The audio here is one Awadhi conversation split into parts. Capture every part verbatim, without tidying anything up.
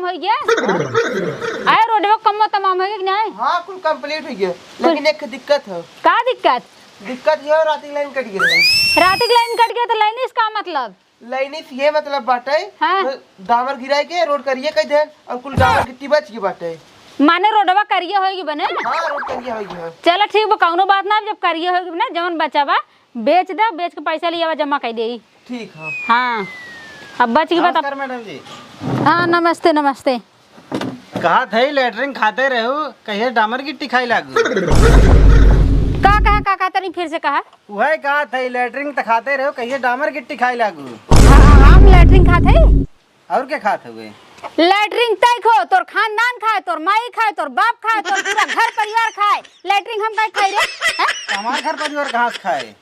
होइ गया? आए रोडवा कम्मो तमाम होइ गया कि नाहीं? हाँ, कुल complete होइ गया, लेकिन एक दिक्कत है। का दिक्कत? दिक्कत ये हो, राती लाइन कट गई। राती लाइन कट गया तो लाइन इसका मतलब? लाइन इस ये मतलब बाटे, हाँ। तो डामर गिराए के रोड करिए कह देन और कुल डामर गिट्टी बच गई बाटे। माने रोडवा करिए होएगी बने? हाँ, रोड करिए होएगी, हाँ। चला ठीक बा, कौनो बात ना, जब करिए होएगी बने, जवन बचा बा बेच दे, बेच के पैसा लियावा जमा कर दे। ठीक है। हाँ, अब बच गई बात। नमस्कार मैडम जी। हाँ, नमस्ते, नमस्ते। कहत है लैट्रिन खाते रहो, कहिए डामर गिट्टी खाई लागू। का कहा, का कहा, तनी फिर से कहा। वह कहत है लैट्रिन त खाते रहो, कहिए डामर गिट्टी खाई लागू। हाँ, हम लैट्रिन खात है। और के खात हुए? लैट्रिन तय खो, तोर खानदान खाए, तोर माई खाए, तोर बाप खाए, तोर पूरा घर परिवार खाए। लैट्रिन हम काहे खाई रे? हैं? हमार घर परिवार कहाँ से खाए?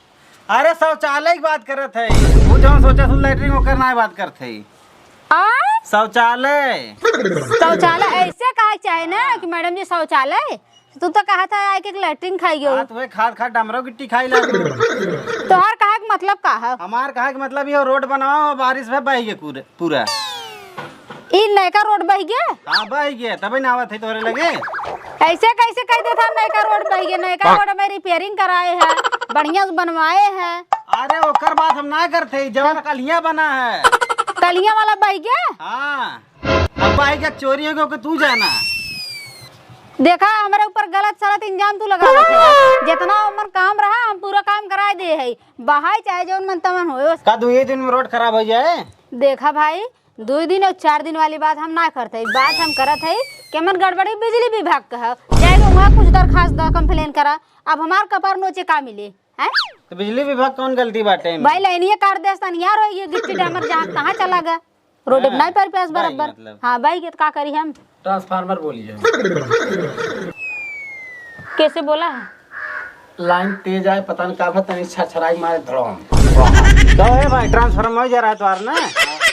अरे शौचालय की बात करत है। वो जौन सोचा सुन लैट्रिन ओकर ना बात करत है। आ? शौचालय। शौचालय ऐसे कहा चाहे ना कि मैडम जी शौचालय, तू तो कहा था आए के लैट्रिन खाई गयो। हाँ, तुम्हें खाद खाद डमरो गिट्टी खाई लागू। तोहार कहा के मतलब का है? हमार कहा के मतलब ये रोड बनाओ, बारिश में बह गए पूरे, पूरा। ई नयका रोड बह गया? हाँ, बह गया, तबे ना आवत है तोहरे लगे। ऐसे कैसे कह देत है नयका रोड बह गया? नयका हाँ। रोड में रिपेयरिंग कराए है, बढ़िया से बनवाए है। अरे ओकर बात हम ना करते, जवन हाँ। कलिया बना है। कलिया वाला बह गया? हाँ, अब बह गया, चोरी हो गया, ओके तू जाना। देखा, हमरे ऊपर गलत सलत इंजाम तू लगा रखे है। जितना मन काम रहा, हम पूरा काम कराए दे है, बहाई चाहे जौन मन तमन होए। का दुए दिन में रोड खराब हो जाए? देखा भाई, दुई दिन और चार दिन वाली बात हम ना करत हई। बात हम करत हई कि हमन गड़बड़ी बिजली विभाग का है। जाएगा वहाँ कुछ दरखास्त दा, कंप्लेन करा। अब हमार कपार नोचे का मिले, हैं? तो बिजली विभाग कौन गलती बाटे एमे? भाई, लाइनिये काट देस, तनियार होई, ये गिट्टी डामर जहाँ तहाँ चला गया। रोड हाँ, नहीं पर प्यास भाई बराबर। मतलब। हाँ भाई, ये तो का करी हम? ट्रांसफार्मर बोली है। कैसे बोला? लाइन तेज आए, पता न का भा, तनी छरछराई मारे धड़ाम। तो है भाई, ट्रांसफार्मर जा रहा है तोहार ना?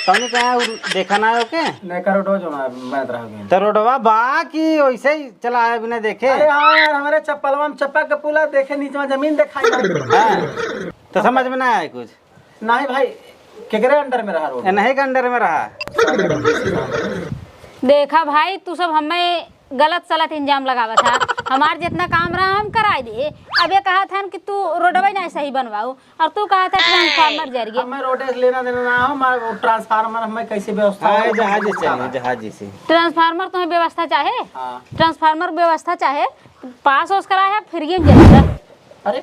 तौनी कहाँ उ-, देखा ना है ओके? नयका रोडवा जो ना बनत रह गए। तो रोडवा बा कि वैसे ही चला आए बिना देखे? अरे हाँ यार, हमारे चप्पलवा में चपक के पुला देखे, नीचे में जमीन दिखाई ना। हाँ, तो समझ में ना आए कुछ? नहीं भाई, केकरे अंडर में रहा रोड? ए, नहीं के अंडर में रहा। देखा भाई, तू सब हमें गलत सलत इंजाम लगावत है। हमार जितना काम रहा हम कराए दिए। अब ये कहा था कि तू रोडवे नहीं सही बनवाऊ और तू कहा था ट्रांसफार्मर जर गया। हमें रोड से लेना देना ना हो, हमारे वो ट्रांसफार्मर हमें कैसे व्यवस्था हाँ, हो? जहाज से चाहिए, जहाज से। ट्रांसफार्मर तुम्हें व्यवस्था चाहे? हाँ। ट्रांसफार्मर व्यवस्था चाहे, पास ओस कराए है, फ्री में जरूरत। अरे,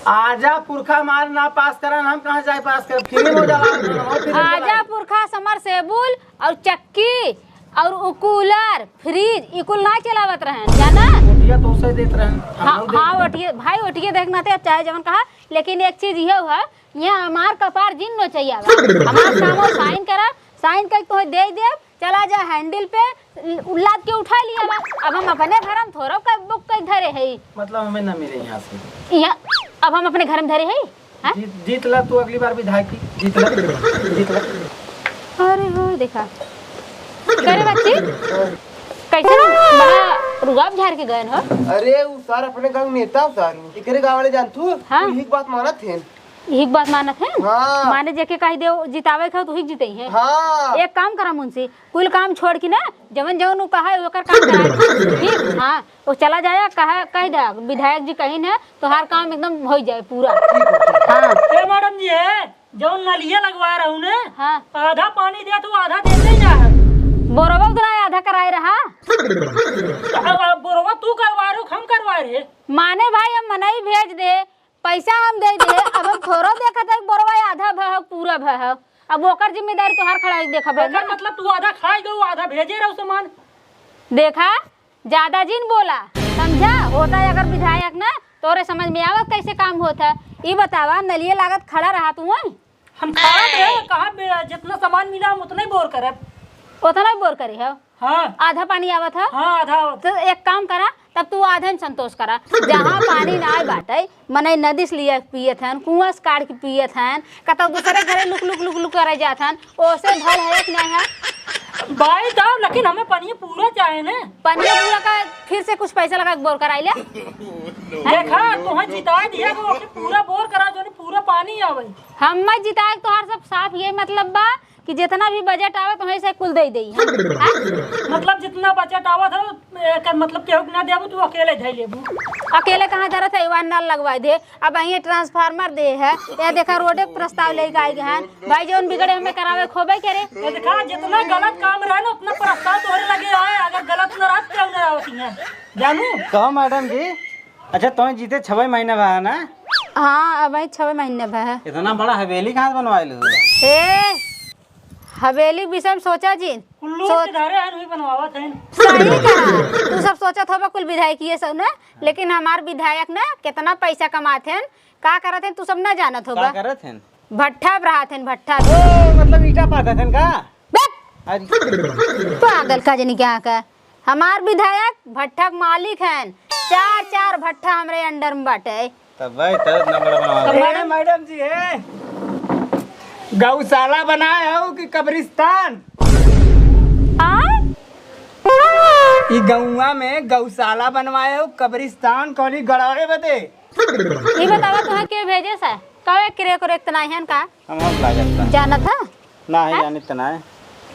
आजा पुरखा मार ना पास करा, हम कहाँ जाए पास कर? फ्री में हो जाला, हम फ्री में आजा चलाए। पुरखा समरसेबुल और चक्की और उ कूलर, फ्रिज, ई कुल ना चलावत रहन, जाना? ओटिया तो उसे देत रहन, हम हाँ, ना देत हाँ, रहन। ओटिया, भाई, ओटिया देख नाते अब चाहे जवन कहा, लेकिन एक चीज ये हुआ, यहाँ हमार कपार जिन नोचैया बा। हमार काम हो साइन करा, साइन करके तुम्हें दे देब, चला जा हैंडल पे, उ लाद के उठा लिया बा। अब हम अपने घर में थोड़ा का बुक कर धरे है। मतलब हमें ना मिले यहाँ से। यहाँ, अब हम अपने घर में धरे है, हैं? जीत, जीत ला तू अगली बार विधायक की, जीत ला, जीत ला। अरे हो, देखा। करे बच्ची, कैसे बड़ा रुआब झार के गए हो? अरे, उ सार अपने गाँव नेता सार, एकरे गाँव वाले जान तू, हाँ। यही बात मानत है। यही बात मानत है? हाँ। माने जेके कह दे, जितावे खाओ तो ही जीते हैं। हाँ। एक काम करा मुंशी, कुल काम छोड़ के ना, जवन जवन उ कहा है, ओकर काम करा दे। ठीक? हाँ, वो चला जाया, कहा, कह दे, विधायक जी कहीं है, तोहार काम एकदम हो जाए पूरा। हाँ। ए मैडम जी है, जौन नलिया लगवा रहू ने, हाँ। आधा पानी दे तू, आधा देते ही ना है। बोरवा उतना आधा कराए रहा। अब, अब बोरवा तू करवा रहे हो, हम करवा रहे। माने भाई, हम मनई भेज दे, पैसा हम दे दे, अब हम थोड़ो देखत है, बोरवा आधा भहक, पूरा भहक। अब ओकर जिम्मेदारी तोहार खड़ा है, देखा बा एकर ना? मतलब तू आधा खाई गऊ, आधा भेजे रहो सामान। देखा, ज्यादा जिन बोला, समझा? होता है अगर विधायक ना, तोरे समझ में आवत कैसे काम होत है। ई बतावा, नलिये लागत खड़ा रहा तू वहीं? हम खड़ा रहे, कहाँ बे-, जितना सामान मिला हम उतना ही बोर करब। उतना ही बोर करे हो? हाँ। आधा पानी आवत है? हाँ, आधा आवत। तो एक काम करा, तब तू आधे में संतोष करा। जहाँ पानी ना आए बाटे, मनई नदी से लिया के पियत हन, कुआं से काढ़ के पियत हन, कतौ दूसरे घरे लुक, लुक, लुक, लुक करे जात हन, ओसे भल है कि नहीं है? भाई साहब, लेकिन हमें पनिया पूरा चाहे ने। पनिया पूरा का फिर से कुछ पैसा लगा के बोर कराई ले। देखा, तुम्हें जिताए दिया तो ओके पूरा बोर करा, जो पूरा पानी आवे। हम मैं जिताए तोहार सब साफ ये मतलब बा कि जितना भी बजट आवत, वहीं से कुल दे देई हम। हाँ? मतलब, जितना बजट आवत है, एकर मतलब केहू के ना देबू, तू अकेले धइ लेबू। अकेले कहाँ धरत है, वहाँ नल लगवाइ दे। अब ये ट्रांसफार्मर दे है, ये देखा, रोडे के प्रस्ताव लेके आइ गए हैं। भाई, जौन बिगड़े हमें करावे खोबे करे। ये देखा, जितना गलत काम रहे ना, उतना प्रस्ताव तोहरे लगे आए। अगर गलत न रहत, क्यों न आवत यहाँ, जानू? कहो मैडम जी, अच्छा, तुम्हें जीते छवे महीने भा है ना? हाँ, अब छवे महीने भा है। इतना बड़ा हवेली कहाँ से बनवाए लो? ए, हवेली विषय में सोचा जिन। कुल्लू सोच- के धरे हैं, वही बनवावत हैं। सही कहा। तू सब सोचत होबा कुल विधायक ये सब ना, लेकिन हमार विधायक ना कितना पैसा कमात हैं, का करत हैं, तू सब ना जानत होबा। का करत हैं? भट्ठा पर रहत हैं, भट्ठा पर। ओ, मतलब ईंटा पाथत हैं का? बे! अरे। पागल का जनी क्या का? हमार विधायक भट्ठा के मालिक हैं, चार चार भट्ठा हमरे under में बाटे। तब भाई, तब इतना बड़ा बनवा ए, मैडम जी, ए, गौशाला बनाए हो कि कब्रिस्तान? आय? ई गौवा में गौशाला बनवाए हो, कब्रिस्तान कॉली गड़ावे बदे? ई बतावा, तुहे के भेजे से? कवे क्रेक उरेक त नाहीं हन का? हम, हम लागत बा। जानत ह? नाही, हैं? जानित त नाही।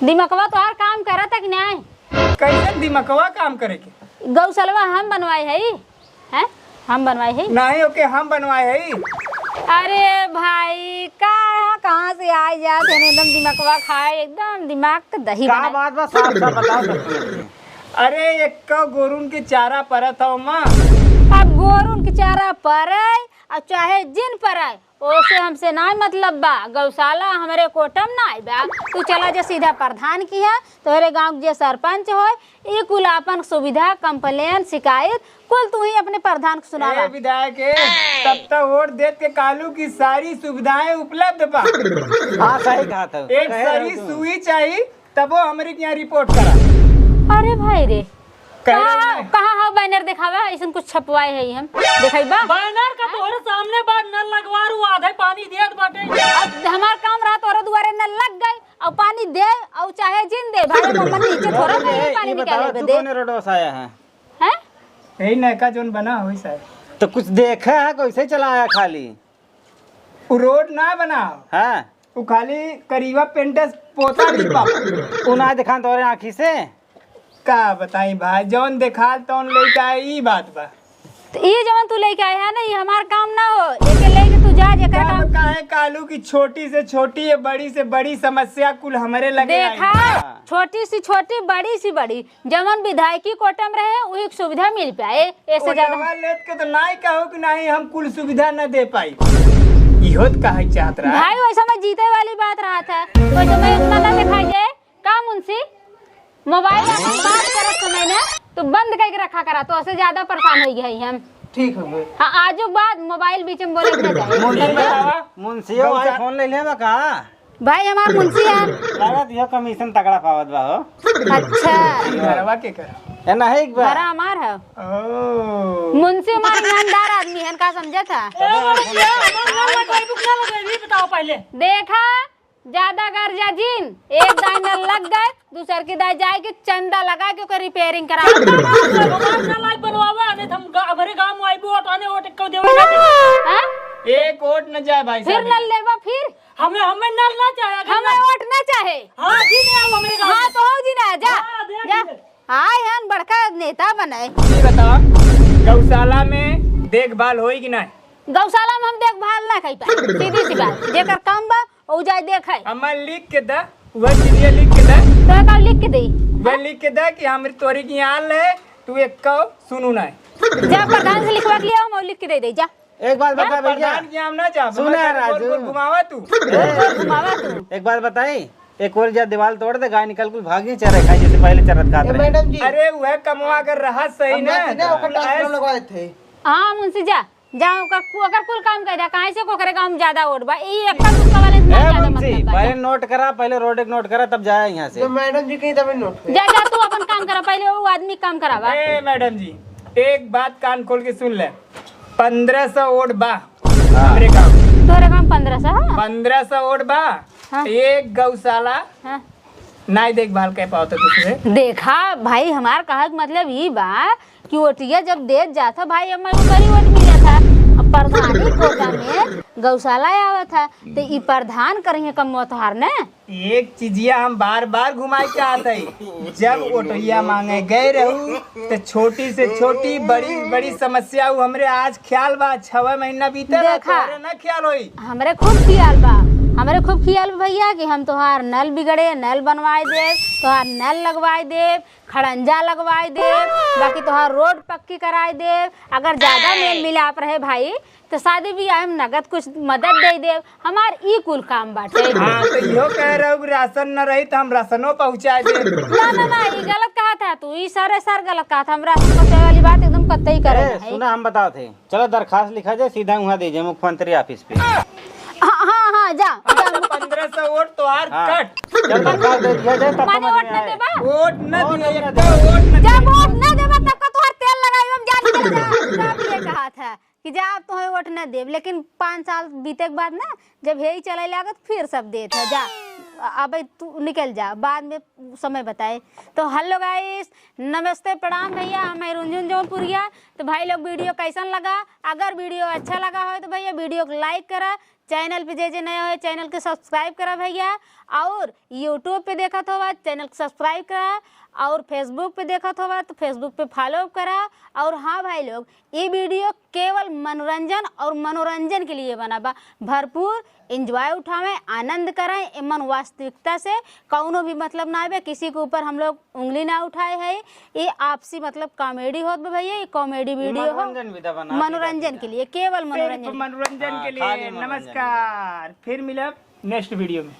दिमकवा तोहार काम करत है कि नाही? कैसन दिमकवा काम करे के? गौसलवा हम बनवाए हई, हैं? हम बनवाए हई। नाही, ओके हम बनवाए हई। अरे भाई, का, कहाँ से आइ जात है, एकदम दिमकवा खाए, एकदम दिमाग के दही का बनाए। बात बा, साफ साफ बताओ सब। अरे, एक गोरुन के चारा परत हौ माँ। अब गोरुन के चारा परे, अब चाहे जिन परे, ओसे हमसे नाहीं मतलब बा, गौशाला हमरे कोटम नाहीं बा। तू चला जा सीधा प्रधान किहाँ, तोहरे गाँव के जे सरपंच होय, ई कुल आपन सुविधा, complain, शिकायत कुल तू ही अपने प्रधान के सुनावा। ए विधायक, तब तो वोट देत के कहलू कि सारी सुविधाएं उपलब्ध बा। हाँ, सही कहा था। एक कहे रहे सारी तू। सुई चाही, तबो हमरे के यहाँ रिपोर्ट करा। अरे भाई रे, कहे रहे कहाँ, ना। कहाँ हो बैनर देखावा? अइसन कुछ छपवाए है हम, देखइबा? बैनर का तोहरे सामने बा, नल लगवा रू, आधे पानी देत बाटे। अब हमार काम रहा, तोहरे दुआरे नल लग गए, अब पानी दे, अब चाहे जिन दे, भाई, अब मन नीचे थोड़ा ए, नहीं ए, पानी ई बतावा, निकाले तू बदे। कौने रोडवा से आया है? हैं? यही नयका जोन बना होई साहब। तो कुछ देखा है, कैसे चलाया खाली? उ रोड ना बना। हाँ। उ खाली करीबा पेंट से पोता लिपा। उ ना दिखान तोरे आँखी से? का बताई भाई, जौन देखाल तौन लेके आए, ई बात बा। तो ई जौन तू लेके आए है ना, ई हमार काम ना हो। एके लेके तू जा, जेकर तब काम। काहे कालू की छोटी से छोटी या बड़ी से बड़ी समस्या कुल हमरे लगे आई। देखा, हाँ। छोटी सी छोटी, बड़ी सी बड़ी, जवन विधायकी कोटा में रहे, वही सुविधा मिल पाए, ऐसे ज्यादा। कोटवा लेत के तो नाई कहो कि नाई हम कुल सुविधा न दे पाई, इहो तो कहे चाहत रहा। भाई, वैसे में जीते वाली बात रहा था, वैसे में इतना ना दिखाई दे। का मुंशी, मोबाइल में बात करत समय ना, तो बंद करके रखा करा, तो ऐसे ज्यादा परेशान हो गए हम। ठीक है। हाँ, आजू बाद मोबाइल बीच में बोले के ना चाहे। मुंशी, मुंशी, भाई, फोन ले लेबा का? भाई, हमार मुंशी है। लागत यह कमीशन तगड़ा पावत बा हो। अच्छा। ई घरवा के कर? ए, नहीं, एक बार। घरा हमार है। ओ। मुंशी हमार ईमानदार आदमी है, का समझे था? ए, बड़े भैया, हमार ना लगवाई, बुक ना लगवाई, भी बताओ पहले। देखा, ज्यादा गर्जा जिन, एक दाई नल लग गए, दूसर की दाई जाए के चंदा लगा के ओकर repairing करा। चंदा ना, भगवान ना लायक बनवावा, नहीं तो हम गा-, हमारे गांव में आइबो, ओट आने ओट को देवे ना दे। हाँ? एक ओट न जाए भाई फिर साहब। नल लेबा फिर? हमें, हमें नल ना चाहे, अगर हमें ना ओट ना चाहे। हाँ, जी नहीं आओ हमारे गाँव हाँ, में। तो हो जी ना, जा, हाँ, देख जा। ले। आए हन बड़का नेता बने। ये बताओ, गौशाला में देखभाल होई कि नहीं? गौशाला में हम देखभाल ना कई पाए, सीधी सी बात। जेकर काम बा, ऊ जाए देखे। हमें लिख के दा, वह चीजें लिख के दा। तो का लिख के दे? वह लिख के दा कि हम तोरी की आल है, तू एक कौ सुनू ना। जा प्रधान से लिखवा के लिया, हम लिख के दे दे, जा। एक बात बता भैया। प्रधान जी, हम ना जाब। सुना हमारे राजू। गोल गोल घुमावा तू। ए, घुमावा तू। एक बात बताई, एक ओर जा दीवार तोड़ दे, गाय निकल कुल भागी, चरे खाई जैसे पहले चरत खात ए, रहे। मैडम जी। अरे वह कमवा अगर रहा सही हम ना, जाते ना, ओकर तो टास्क ऐस- लगवाए थे। हाँ मुंशी जा, जा ओकर कु-, ओकर कुल काम कर दे, काहे से ओकरे गाँव में ज्यादा वोट बा, ई एक का दुक्का वाले से ए, ज्यादा मुंशी, मतलब बा। पहले नोट करा, पहले रोड एक नोट करा, तब जाया यहाँ से। जब मैडम जी कही तब नोट करी। जा, जा तू अपन काम करा, पहले वो आदमी काम करावा। ए मैडम जी, एक बात कान खोल के सुन ले, पन्द्रह सौ वोट बा हाँ। हमरे गाँव। तोहरे गाँव पन्द्रह सौ है? पन्द्रह सौ वोट बा। हाँ। एक गौशाला हाँ। नाई देखभाल कर पावत तू से। देखा भाई, हमार कहे के मतलब ई बा कि वोटिया जब देत जात ह भाई, हमें ऊपर ही वोट मिला था। अब प्रधानी कोटा में गौशाला आवत है, तो ई प्रधान करिहे कम तोहार ने। एक चीजिया हम बार बार घुमाए चाहत हई, जब ओटोइया मांगे गए रहू, तो छोटी से छोटी, बड़ी बड़ी समस्या उ हमरे आज ख्याल बा। छवे महीना बीते ना, देखा। तोहरे ना ख्याल होई। हमरे खूब ख्याल बा, हमरे खूब ख्याल बा भैया कि हम तोहार नल बिगड़े, नल बनवाए देब, तोहार नल लगवाए देब, खड़ंजा लगवाए देब, बाकी तोहार रोड पक्की कराए देब। अगर ज्यादा मेल मिलाप रहे भाई, तो शादी ब्याह में नगद कुछ मदद दे देब। हमार ई कुल काम बाटे। हाँ, तो इहो कह रहे हो कि राशन न रही तो हम राशनो पहुँचा देब। ना, ना, ना, ई गलत कहा था तू, ई सारे सार गलत कहा था। हम राशन पहुँचावे वाली बात एकदम कतई करे ए, ना है। सुना, हम बताओ थे, चलो दरखास्त लिखा जाए, सीधा वहाँ दे जाए मुख्यमंत्री ऑफिस पे। हाँ, हाँ, हाँ, जा, जा। तो पन्द्रह सौ वोट तोहार हाँ। कट। जब दरखास्त दे दिया जाए, तब माने समझ वोट में ना आए। देबा? वोट ना वोट दिए, ना एक देबा। वोट ना जब दिए। वोट ना देबा, तब का तोहार तेल लगाई, हम जान के जा, जा दिए कहा था। कि जा, अब तोहे वोट ना देब, लेकिन पाँच साल बीते के बाद ना, जब यही चले लागत, फिर सब देत है। जा, अबे तू निकल जा, बाद में समय बताए। तो हेलो गाइस, नमस्ते, प्रणाम भैया, हम हैं रुंझुन जौनपुरिया। तो भाई लोग, वीडियो कैसन लगा? अगर वीडियो अच्छा लगा हो तो भैया, वीडियो को लाइक करा, चैनल पे जे जे नया हो, चैनल के सब्सक्राइब करा भैया। और यूट्यूब पे देखत होवा, चैनल के सब्सक्राइब करा, और फेसबुक पे देखत होवा, तो फेसबुक पे फॉलो करा। और हाँ भाई लोग, ये वीडियो केवल मनोरंजन और मनोरंजन के लिए बना बा। भरपूर एंजॉय उठावें, आनंद करें। एमन वास्तविकता से कौनो भी मतलब ना आवे, किसी के ऊपर हम लोग उंगली ना उठाए है। ये आपसी मतलब कॉमेडी होत बा भैया, ये कॉमेडी ये वीडियो हो। मनोरंजन विधा बना दी मनोरंजन जाती के है। लिए, केवल सिर्फ मनोरंजन। मनोरंजन हाँ, के लिए। खाली मनोरंजन के लिए। नमस्कार, फिर मिलब नेक्स्ट वीडियो में।